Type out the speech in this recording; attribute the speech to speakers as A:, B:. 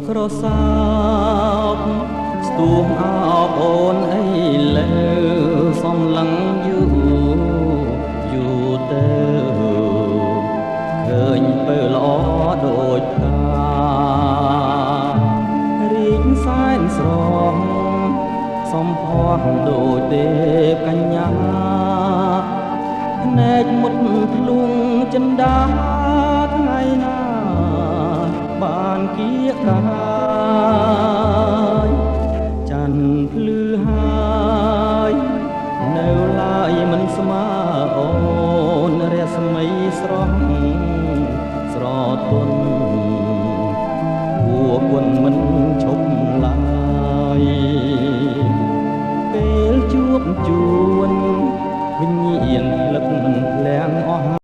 A: ក្រសោបស្ទួងអោបអូនអីលើសំឡឹងយូរយូរទៅ ឃើញពើល្អដូចផ្ការីកសែនស្រស់ សំផស្សដូចទេពកញ្ញា ភ្នែកមុតភ្លួងចិន្តា ថ្ងៃណាបានគៀកា